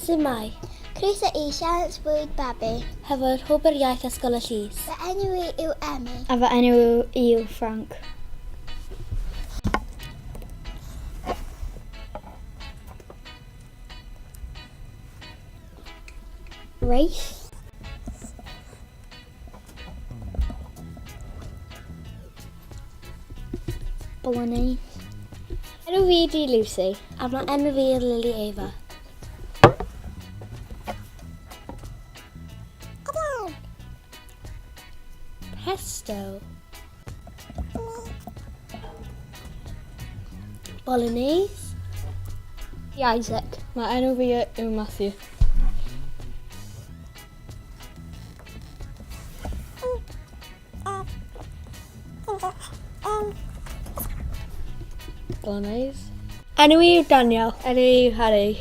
Sut Croeso i Sialens Bwyd Babi. Hefo'r Hwb yr Iaith Ysgol y Llys. Fy enw i yw Emmy. A fy enw i yw Frank. Reis. Bolognese. Enw fi di Lucy. A mae enw fi yn Lily Ava. Pesto. Bolognese. Isaac. Mae enw fi yw Matthew. Bolognese. Enw i yw Daniel. Enw i yw Harry.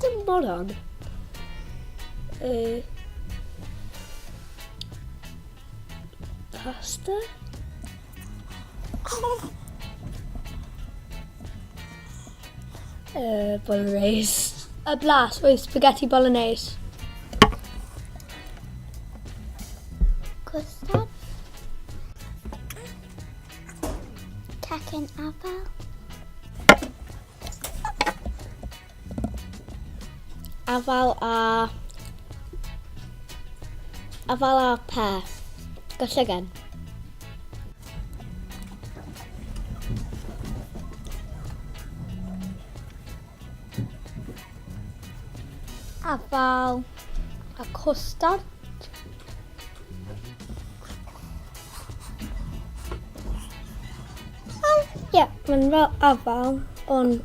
Dim moron. Pasta? Bolognese. Y blas oedd spaghetti bolognese. Custard. Cacen afal. Afal a... Afal a pear. Gollygen. Afal a custard. Ie, yeah, mae'n fel afal, ond...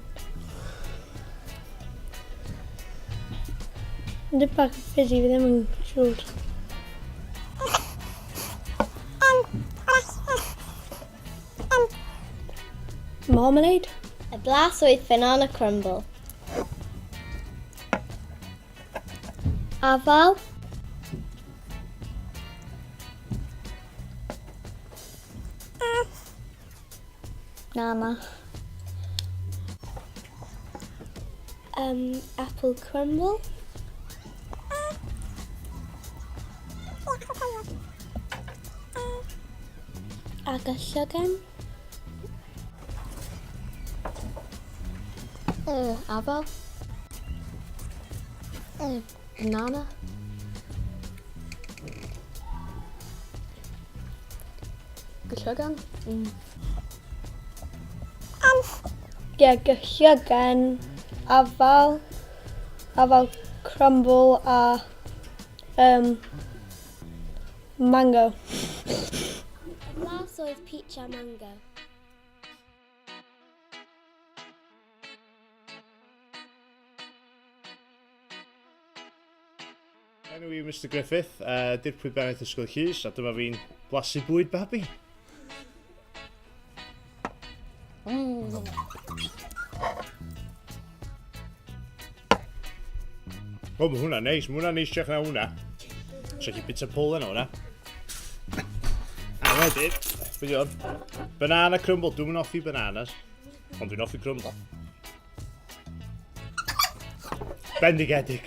Mae'n dipyn bach yn fizzy, fi ddim yn siŵr. Marmalade? Y blas oedd banana crumble. Afal. Nana. Apple crumble. Ac y llygen. Afal. Banana. Gellygan. Ie, yeah, gylllygen, afal, afal crumble a mango. Y blas oedd peach a mango. Enw i yw Mr Griffith, dirprwy bennaeth Ysgol Llys, a dyma fi'n blasu bwyd babi. O, mae hwnna'n neis, mae hwnna'n neisiach na hwnna. So chi bita pwl yna hwnna. A wedyn, beth yw hwn? Banana crumble, dwi'n hoffi bananas, ond dwi'n hoffi crumble. Bendigedig.